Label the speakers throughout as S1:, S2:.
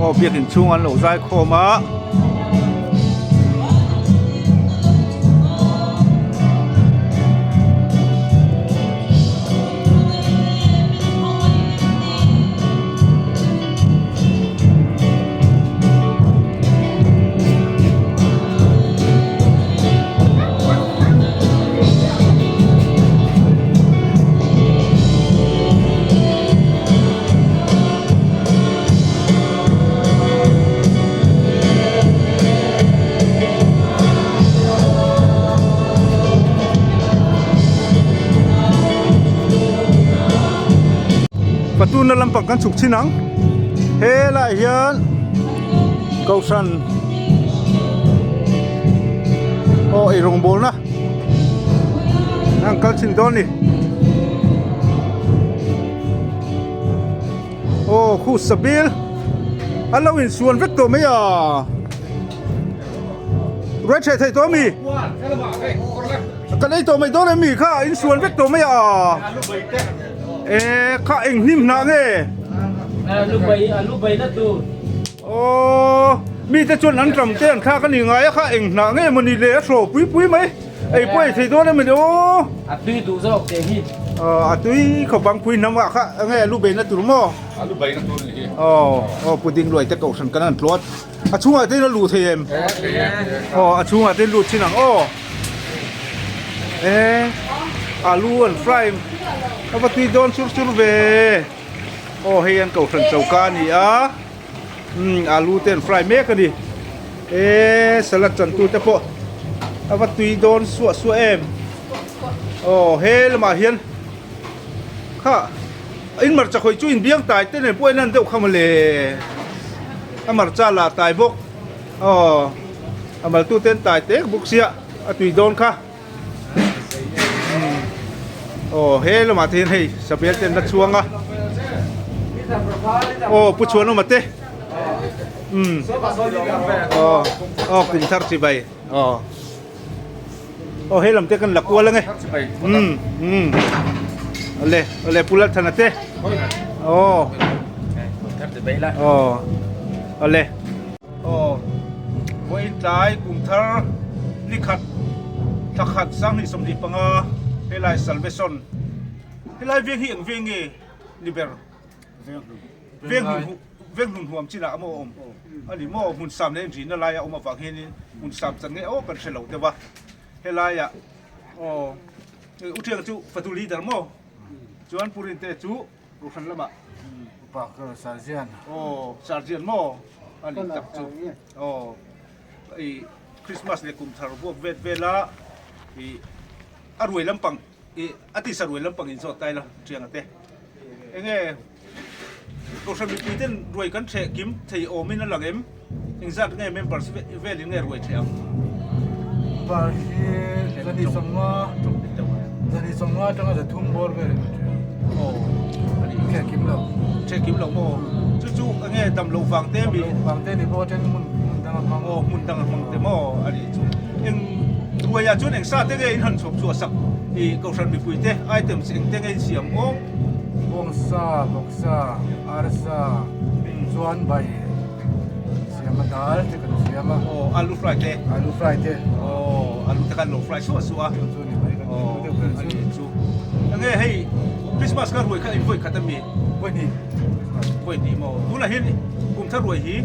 S1: Aw biakin chhung an lo zai khawm a. Patuna lampang kan chhuk chin ang helaiah hian kohhran aw eirawngbawlna an kal chhin dawn a ni aw khu sabil an lo insuan vek tawh mai a ruai theh theih tawh a mi kan ei tawh mai dawn em mi kha insuan vek tawh mai a e kha eng hnim hnah nge Aww mite chuan an ram te an thlak a ni ngai a kha eng hnah nge mawni le a hraw pui pui mai ei pawh ei thei dawn em ni aw.
S2: A tui duh zawk teh hi.
S1: Aw a tui khawp ang pui hnam ah kha enge a lu beihna tur maw?
S3: A lu beihna tur ni hi.
S1: Aw aw puding luai te kohhran kan an tluat a chhungah te in a luh thei em? Aw a chhungah te in lut chin ang aw. E alu an fry a va tui dawn sur sur ve. Aw hei an kohhran choka a ni a umm alu te an fry mek a ni eee salad chan tu te pawh a va tui dawn suah suah em aw he lamah hian kha in hmarcha khawih chu in biang tai te nen pawh en an deuh kha mawle a hmarcha lah tai bawk aw a mal tu te an tai tek bawk sia a tui dawn kha. Aw he lamah te hian hei sabel te an la chhuang a aw pu chhuanawma te umm aw aw kum thar chibai aw aw he lam te kan la kual ange umm umm awle awle pu Lalthana te aw aw awle. Aw, vawiin tlai kum thar ni khat thla khat 2025 helai Salvation helai veng hi eng veng nge ni ber? Veng hlun veng hlun huam chinah a maw awm a ni maw hmun sam leh inrina laia awm avang hianin hmun sam chan nge aw kan hre lo deuh a helaiah aw u thianga chu fatu leader maw chuan pu Rinte chu Kohhran lamah
S4: Upa ka Sarjian.
S1: Aw Sarjian maw a ni tak chu. Aw i Christmas leh kum thar vuak vet vela i a ruai lampang i a tisa ruai lampang in zawt tai la thiang ate. Enge Kohhran mipui ten ruai kan theh kim thei awmin a lang em? Engzat nge members velin nge ruai theh ang?
S4: Member hi zani sawmnga zani sawmnga atanga zathum bawr velin kan theh ang.
S1: Aw a ni.
S4: Theh kim lo.
S1: Theh kim lo maw? Chu chu enge dam loh vang te mi?
S4: Dam loh vang te ni pawh then hmun hmun dang a hmang.
S1: Aw hmun dang a hmang te maw a ni chu. Eng ruaiah chuan eng sa te nge in han chhawp chhuah sak i Kohhran mipui te items eng te nge in siam aw?
S4: Bawngsa, vawksa, arsa, chuan bai. Siam a dal te kan siam a.
S1: Aw alu fry te.
S4: Alu fry te.
S1: Aw alu te kan lo fry suah suah a.
S4: Chu chu ni mai kan ti deuh ber chu.
S1: Aw ani chu. Enge hei Christmas kha ruai kha in vawi khat ami?
S4: Vawi hnih.
S1: Vawi hnih maw? Tunah hian kum thar ruai hi?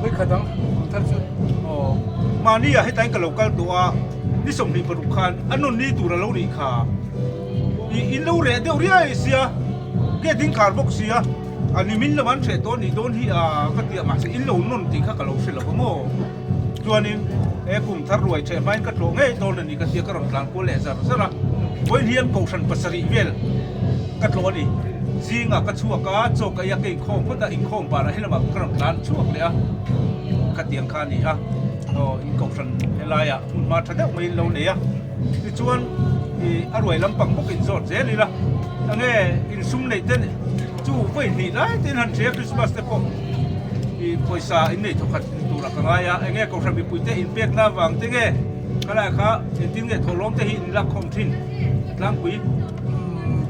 S4: Vawi khat ang kum thar chu.
S1: Aw mahni ah hetlai in ka lo kal tawh a ni 26 khan a nawn ni tur a lo nih kha. I in lo reh deuh riai sia gate in khar bawk sia. A ni min lo an hreh tawh nih dawn hi a ka ti a mahse in lo nawn tih kha ka lo hre lo va maw? Chuanin he kum thar ruai ṭheh hmain ka tlawh ngei dawn a ni ka ti a ka rawn tlan kual leh zar zar a. Vawiin hian kohhran pasarih vel ka tlawh a ni. Zingah ka chhuak a, chaw ka ei a ka inkhawm phawt a, inkhawm banah helamah ka rawn tlan chhuak leh a ka tiang kha a ni a. Aw in kohhran helaiah hmun hma ṭha deuh maiin lo nei a. Tichuan ih a ruai lampang bawk inzawt zel ila enge insum neih te chu vawi hnih lai te in han hria Christmas te pawh ih pawisa in nei thawkhat tur a ka ngai a enge kohhran mipui te in pek na vang te nge khalai kha engtin nge thawhlawm te hi in lak khawm thin tlangpui.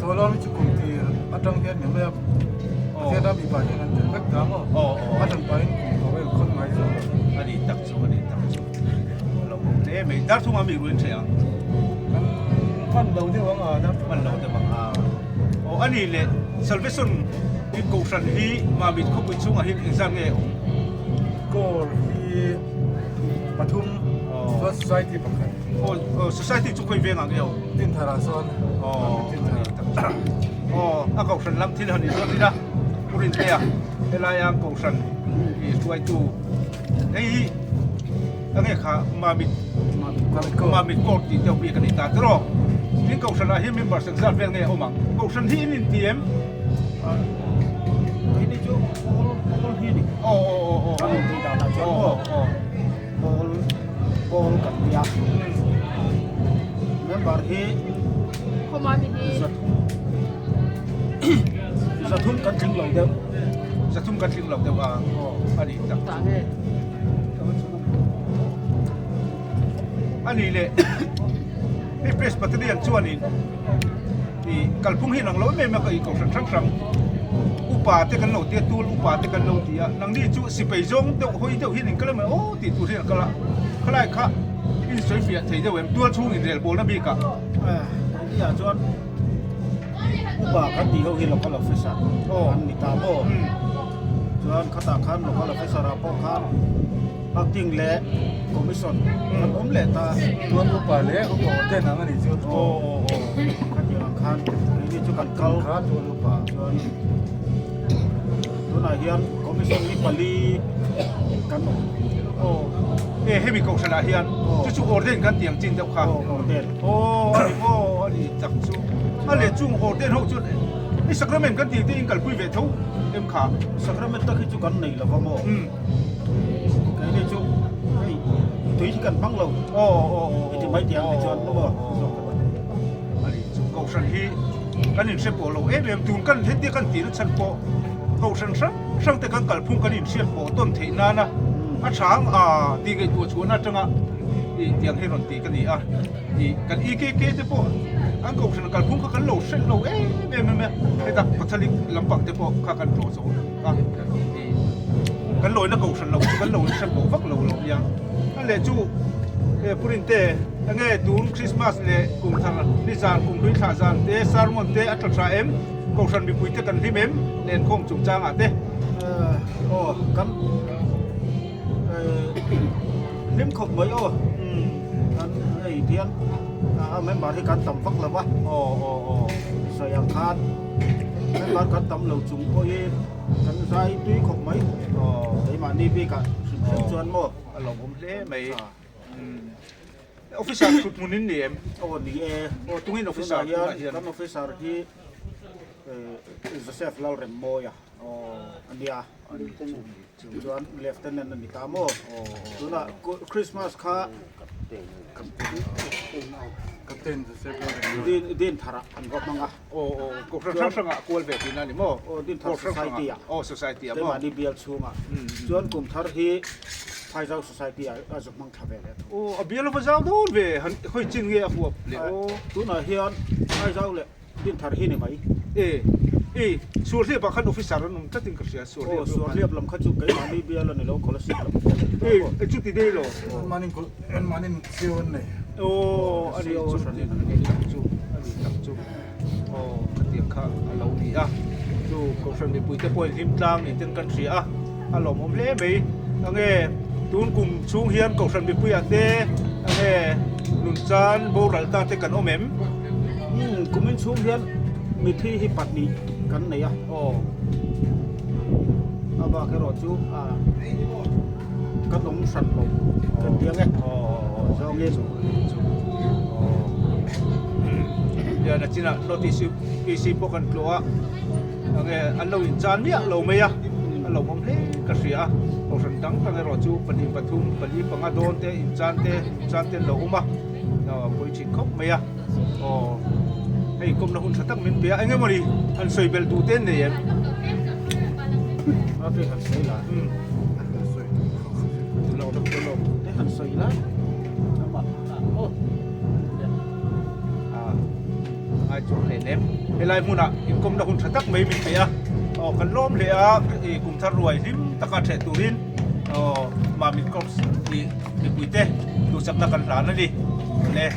S4: Thawhlawm hi chu kum tir atang hian ni mai a. Pathian a mipa hian an tel vek ta maw? A hranpa in kum tawh em khawn ngai zawk lo.
S1: A ni tak chu, a ni tak chu. A lo awm hle mai. Darthunga mi ruin ṭheh ang.
S4: Kan hman lo deuh ang a, darthung.
S1: Hman lo deuh ang a. Aw a ni le, Salvation i Kohhran hi Mamit khawpui chhungah hian engzat nge a awm?
S4: Corps hi pathum, chuan Society pakhat.
S1: Aw, Society chu khawi vengah nge awm?
S4: Tintharah chuan.
S1: Aw, a ni tak chu. Aw, a Kohhran lam thil han inzawt ila, Pu Rintea, helaia Kohhran i hruaitu hei hi enge kha Mamit Mamit Court tih deuh bik a ni ta tiraw? Tin Kohhranah hian members engzat vel nge a awm ang? Kohhran hi in inti em?
S2: Keini chu pawl pawl hi a ni.
S1: Aw aw aw aw.
S2: Kan intih danah chuan maw?
S1: Aw.
S2: Pawl pawl kan ti a. Member hi 300 kan tling lo deuh.
S1: 300 kan tling lo deuh a a ni tak chu. A ni leh hei Presbyterian chuanin ih kalphung hi inang lo em em a ka ih kohhran hrang hrang upa te kan lo ti a tul upa te kan lo ti a nangni chu sipai zawng deuh hawi deuh hian in kal emaw aw tih tur hian a kal a khalai kha insawi fiah thei deuh em tual chhung inrel bawlna bikah.
S2: Keini ah chuan upa kan tih ho hi local officer an ni ta maw chuan khatah khan local officer ah pawh khan acting leh commission kan awm leh ta.
S4: Chuan upa leh upa awm ten ang a nih chu.
S2: Aw aw aw khatiang ang khan keini chu kan kal
S4: kha chuan upa
S2: chuan tunah hian commission hi pali kan awm.
S1: Aw e hemi kohhran ah hian chu chu ordain kan tih ang chin deuh kha.
S2: Aw ordain.
S1: Aw a ni maw a ni tak chu a leh chung ordain ho chuan i sacrament kan tih te in kalpui ve tho em kha.
S2: Sacrament tak hi chu kan nei lova maw. Keini chu hei tui hi kan hmang lo.
S1: Aw aw aw
S2: I ti mai tih ang ti chuan maw.
S1: A ni chu Kohhran hi kan inhre pawh lo em em tun kan hetia kan tih na chhan pawh Kohhran hrang hrang te kan kalphung kan inhriat pawh tawn theih nana a tha ang a tih ngaihtuah chhuahna atanga ih tiang hi rawn tih ka ni a ih kan EKK te pawh an Kohhran kalphung kha kan lo hrelh lo em em em a heta Catholic lampang te pawh kha kan tlawh zo a ih kan lawina Kohhran lo chu kan lo inhre pawh vak lo lo nia a leh chu he Purinte Enge tun Christmas leh kum thar ni zan kum hlui thlah zan te sermon te a tla tha em? Kohhran mipui te kan hlim em? Lenkhawm chungchang ah te.
S2: Aw kan hlim khawp mai aw. Kan hei hian a member hi kan tam vak lo va.
S1: Aw aw aw.
S2: Sawi ang khan member kan tam lo chung pawhin kan zai tui khawp mai.
S1: Aw.
S2: Keimahni bikah hrim hrim chuan maw.
S1: A lawmawm hle mai. Officer thut hmun in ni em?
S2: Aw ni e.
S1: Aw tungin officer
S2: tunah hian kan officer hi Joseph Lalremmawia a nia. Chuan lieutenant a ni ta maw? Tunah Christmas kha
S4: Captain Joseph Lalremmawia.
S2: Din tharah an va hmang a.
S1: Aw aw kohhran hrang hrangah kual ve tihna a ni maw?
S2: Aw Dinthar Society ah.
S1: Aw Society ah maw?
S2: Keimahni bial chhungah. Chuan kum thar hi Phaizau Society ah a zu hmang thla ve leh thung.
S1: Aw a bial a va zau dawn ve han hawi chin nge a huap leh aw.
S2: Tunah hian Phaizau leh Dinthar hi ni mai.
S1: E e Suarhliap ah khan officer an awm tlatin ka hria Suarhliap
S2: lam khan. Aw Suarhliap lam kha chu keimahni bial a ni lo Kolasib lam bial a ni ta maw?
S1: E chuti dei lo.
S4: Anmahni cheu an nei.
S1: Aw a ni chu a ni tak chu a ni tak chu aw khatiang kha a lo ni a chu kohhran mipui te pawhin hlim tlang ni ten kan hria a a lawmawm hle mai enge tun kum chhung hian kohhran mipui ah te enge nun chan boral ta te kan awm em
S2: umm kumin chhung hian mithi hi pahnih kan nei a
S1: aw
S2: a bak erawh chu a. Kan awm hran lo kan ti ang e. Zawngin.
S1: Lian a chinah hlawh tih si PC pawh kan tlawh a enge an lo inchan miah lo mai a a lo awm hle ka hria a kohhran dang dang erawh chu pahnih pathum pali panga dawn te inchan te inchan te an lo awm a pawi thin khawp mai a aw hei kawmna hun tha tak min pe a eng emawni han sawi belh duh te an nei em? Helai hmunah inkawmna hun tha tak mai min pe a. Aw kan lawm hle a, i kum thar ruai hlim taka ṭheh turin aw Mamit Corps i mipuite duhsakna kan hlan a ni. Le,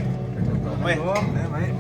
S1: awm e.
S4: Lawm hle mai.